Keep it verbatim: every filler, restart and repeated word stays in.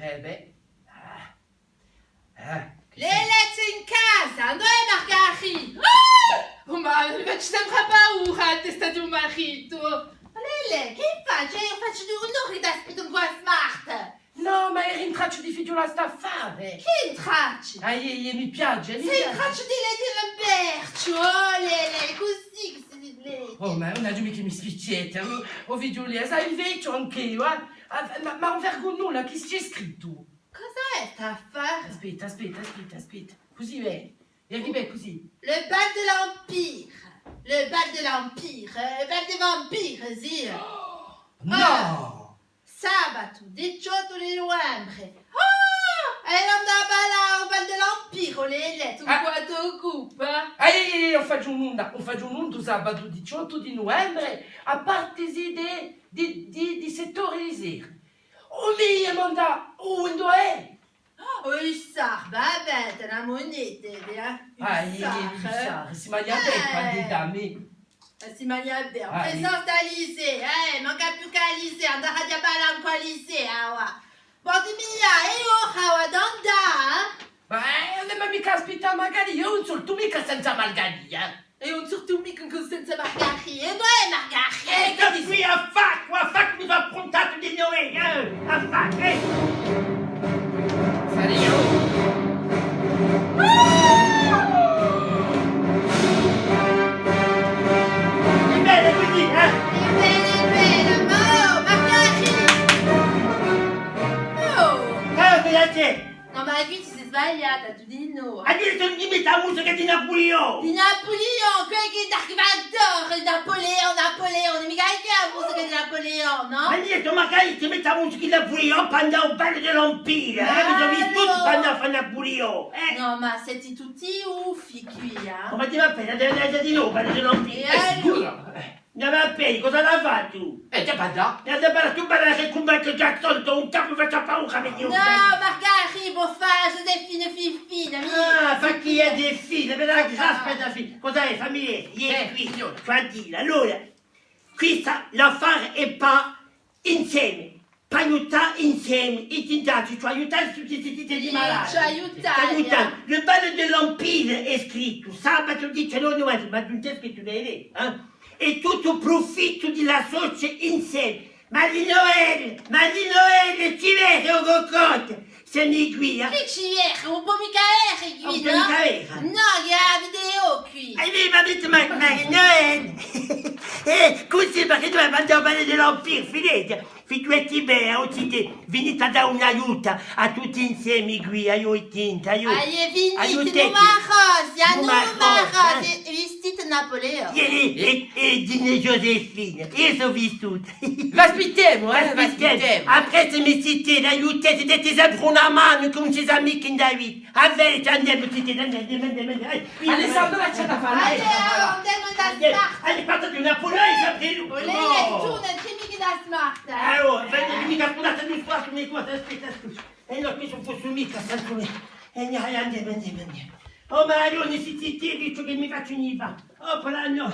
Eh bè. Ah. Ah, chì... Lele, sè in casa? Induve hè Margarì? Ah! Oh, ma mi faci sempre paura, a testa di u maritu. Ma Lele, chì faci? Eiu facciu di un'ora chì t'aspittu incù a Smart. Nò, ma era in tracciu di fighjulà st'affare. Chì in tracciu? Ah, iè, iè, mi piace, mi piace. Sè in tracciu di leghje u Lamberciu, oh, Lele, cusì chì si leghje. Oh, ma ùn aghju micca i me spicchjetti, oh, o figliulè, sai, vechju anch'eiu, eh? Ah, ma, ma ùn vecu nulla, chì ci hè scrittu? Cosa hè st'affare? Aspetta, aspetta, aspetta, aspetta. Cusì hè. È chì hè cusì? Le bal de l'Empire. Le bal de l'Empire, eh, le bal des vampires, sì. Nò! Sabatu, diciottu di nuvembre. Ah! È ùn andemu à ballà à u bal de l'Empire, o Lele, tù... Ah! Quantu occupa? Ah, iè, iè, iè, ùn facciu nunda, ùn facciu nunda u sabatu diciottu di nuvembre, à partesi di, di, di, di sette ore di sera. O mì, mandà, o induve hè? Oh, Hussard, và bè, t'hè una munita, eh? Ah, iè, iè, Hussard, eh? Hussard, si magna bè, eh, quandu hè da mè. Eh, si magna bè. Ah, iè. Presenza d'Alisè, eh, manca più chè Alisè, andemu à ballà incù Alisè, ah, và. Bon, dimmi, eh, eiu ora aghju da andà, eh? Ma, eh, ùn hè micca aspittà, magari, eiu ùn sortu micca senza Margarì, eh. È ùn sortu micca senza Margarì, eh, induve hè Margarì? Eh, chì dici? Quì, à faccu, à faccu, mi sò appruntatu di noi, eh, à faccu, eh. Saria. Hè bella cusì, eh? Hè bella, hè bella, ma oh, Margarì! Oh! Eh, cosa ci hè? Nò, ma quì ti sì sbagliata, tù di nò. Aghju dettu ùn mi metta a musica di Napuliò! Di Napuliò, quella chì hè da Salvador, Napoleon, Napoleon, micca chì hè a musica di Napoleon, nò? Ma aghju dettu, ma chì ti metti a musica di Napuliò, quandu hè u bal de l'Empire, eh? Mi sò vistutu quandu hà fattu Napuliò, eh? Nò, ma senti tutti uffi quì, eh? Ma ti và bè, di, di, di nò, u bal de l'Empire, eh, sicuru, eh. Nò, và bè, cosa l'hà fattu? Eh, ghjè ballà. È ghjè ballà, tù balli cù Michael Jackson, tù, un capu, faci paura, mi dicu. Nò, Margarì, vò fà Joséphine Fifine, mì. Ah, fà chì hè Joséphine, bella, aspetta, fi-, cosa hè, fammi vede, iè, eh, quì, signora. Quantu hè, allora, questa, l'affare hè pà inseme. Pà aiutà inseme i tintati, cioè aiutà tutti sti, sti, sti malati. Ci aiutà, ci aiutà. Le bal de l'Empire hè scrittu, sabatu diciannove nuvembre, ma ùn ci hè scrittu bè, eh? Hè tuttu prufittu di l'associu inseme. Marie-Noël, Marie-Noël, ci vede o cocotte? Semu quì, eh? Chì ci vede? Ùn pò micca vede quì, nò? Ùn pò micca vede? Nò, chì hè a video quì. Eh, mi, ma dite, ma, Marie-Noël. Eh, cusì, ma chì duvemu andà à u bal de l'Empire, finite? Fighjuleti bè, o zitè, vinite à dà un aiutu à tutti inseme quì, aiò i tinti, aiò. Aiò, vinite, aiuteti. Numarosi, ah, numarosi, eh. Vistite Napoleon. È, è, è, è dinò Joséphine, eiu sò vistuta. V'aspittemu, eh, v'aspittemu. Après, mi zitè, aiuteti, deti sempre una manu, chì ùn si sà micca induv'è. Avvedi, andemu, zitè, andemu, andemu, andemu, eh. Alessandra, ci hè da fà, ci hè da fà. Aiò, andemu da Smart. Aiò, portati una pulizza, Pietru. Olè, tù, ùn ci hè micca da Smart, eh. Aiò, vedi, micca scusate, mi scusi, mi scusi, aspetta, aspetta. Eh nò, chì sò, possu micca, senti, eh, andemu, andemu, andemu. Oh, ma allora, si, si, ti dicu chì mi facciu un... Oh, però nò.